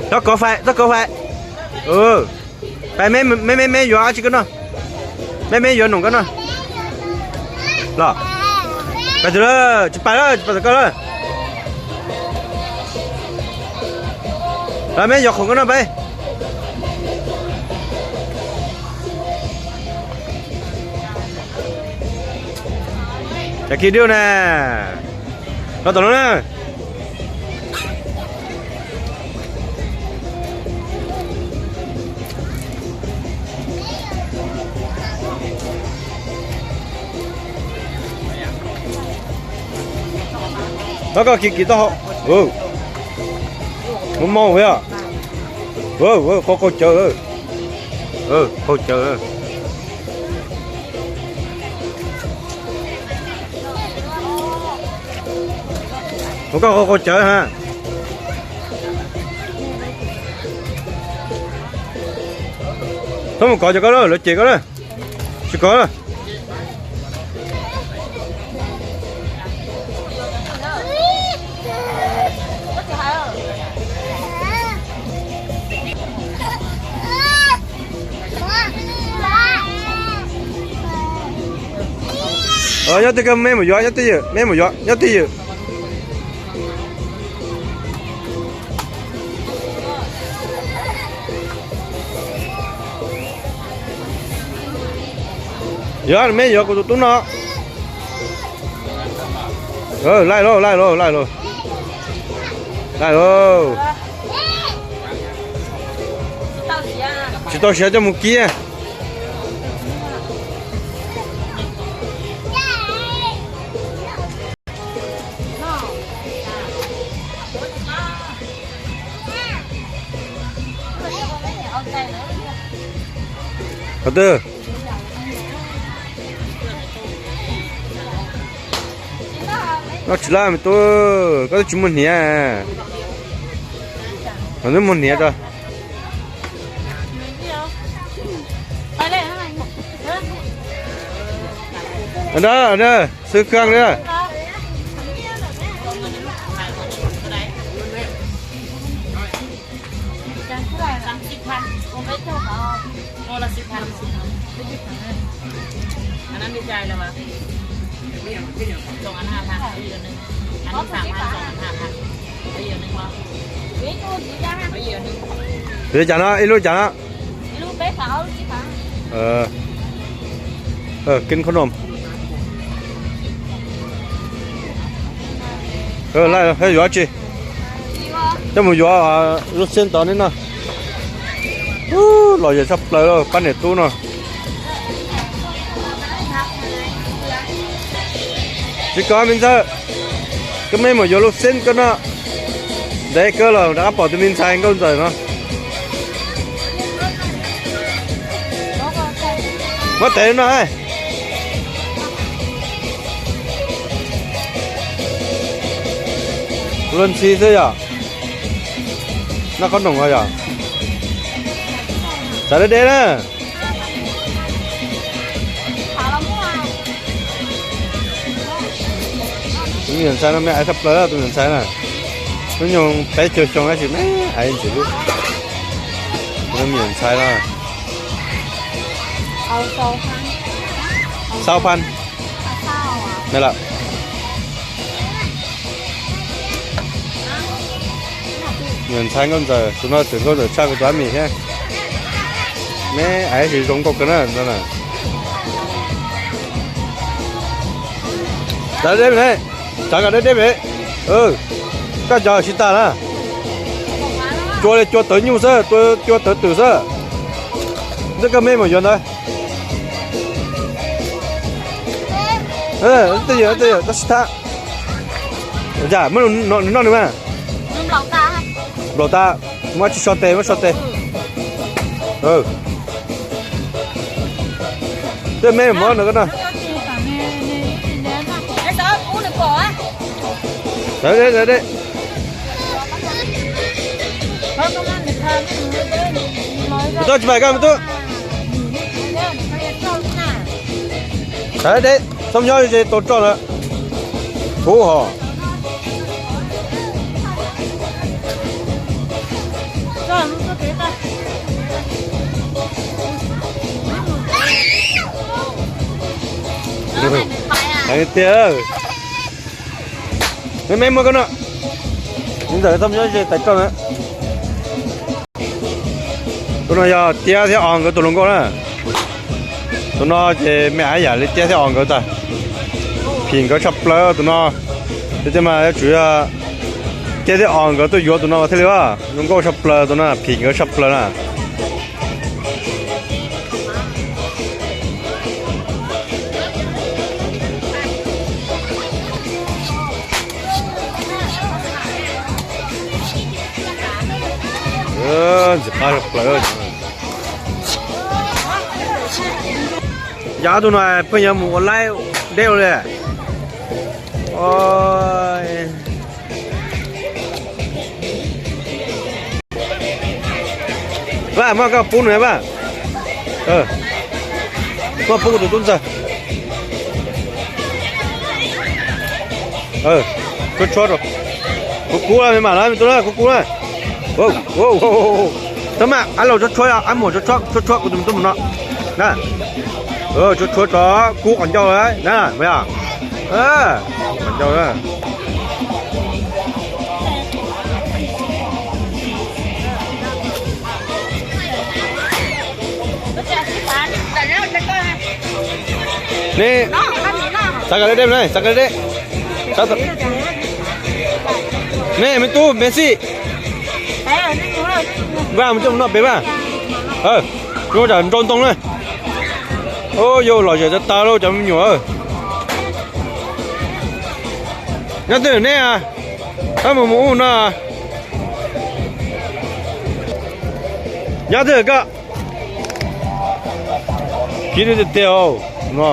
Txhob kov fais, txhob kov fais. Pais, me me me yuav dab tsi koj noj? Me me yuav noom koj noj. Los, pais twg lawm? Tsis pais lawm, tsis pais tom koj lawm. Los me yuav khoom koj noj pais. Cas kis diu na. Los tom no na. Txhob kov kis kis taub hau. Muaj mob yom. Qaug qaug cawv. Qaug cawv. Ua koj qaug qaug cawv ha. Txhob mus kov cov koj lawm, lawv cem koj lawm. Tsis kov lawm. Nyob twj ywm, me mus yuav, nyob twj ywm, me mus yuav, nyob twj ywm. Yuav, me yuav kuv tus tub no. Laij lauj, laij lauj, laij lauj. Laij lauj. Tsis tau siav coj mus kib. Qhov twg? Noj tsis laj me tub, koj twb tsis muaj hniav. Koj twb muaj hniav rau. Xwb kheej li. Li cas no, ib lub cas no? Kib khob noom. Yuav tsi? Coj mus yuav lub xeb tod neb noj. Los yog tshaj plaws pab niam tub no. Tsis kov me ntxawg, koj me mus yuav lub xeb koj noj. Ntev kawg los rov qab pom tus me ntxhais nkauj ntxawm no. Muab tev no. Kuv luag ntxhi xwb yom. Noj khob noom os yom. Txawm deb deb na. Tus me nyuam ntxhais no me aiv tshaj plaws, tus me nyuam ntxhais na. Hnub nyoog peb caug xyoo tab sis me aiv ntxim hlub. Tus me nyuam ntxhais no. Xaub phab. Me lawm. Nyuam ntxhais nkauj ntxawm, tus no tseem nkauj ntxawm tshaj kuv tus ab mis thiab. Me aiv tsis zoo nkauj kawg na no na. Tsav deb ne, tsav kom deb deb me. Koj cov tsis tas na. Cua li cua tawv nyuj xwb, cua tawv twm xwb. Ntawd koj me mus yuav ntawd. Twj ywm, twj ywm, tab sis thab. Cas muab nws noj nws mas. Nplaum tas, muab tsis so tes, muab so tes. Twb me mob nws koj no. Tawv deb, tawv deb. Me tub, tsis pais koj me tub. Tawv deb, txhob nyob ze tau roj lawm. Huv hos. Tiag, me me muab koj no. Ntawm tau nyob ze tais koj na. Tus no yog Tiab thiab Os nkawd tus hluas nkauj na. Tus no ces me ab yam li Tiab thiab Os nkawd tas. Phim nkawd tshaj plaws tus no. Tiag tiag mas yuav tsum yog Tiab thiab Os nkawd tuaj yuav tus no thiaj li zoo nkauj tshaj plaws tus no, phim nkawd tshaj plaws na. Ntxim qab tshaj plaws. Yog tus no pheej yuav mus ua laib deb ua li. Vaj, muab koj pub nws vaj. Muab pub kuv tus tub ntxawg. Tshuab tshuab rau. Kuv kub na, me mam na, me tub na, kuv kub na. Tab mas ab laus tshuab tshuab, ab muam tshuab tshuab, tshuab tshuab kuv tus me tub mus no na. Tshuab tshuab tso, kub qhov ncauj na, na, qhov ncauj na. Ne, xav kas deb deb, xav kas deb deb. Ne me tub me xij, vaj mus coj mus noj pem vaj. Ua tsam nrau ntoo na. Yus lom zem tas tas lauj cov me nyuam. Nyob twg neb? Ab mus mus ub no. Nyob twg koj? Kiv tiag tiag no.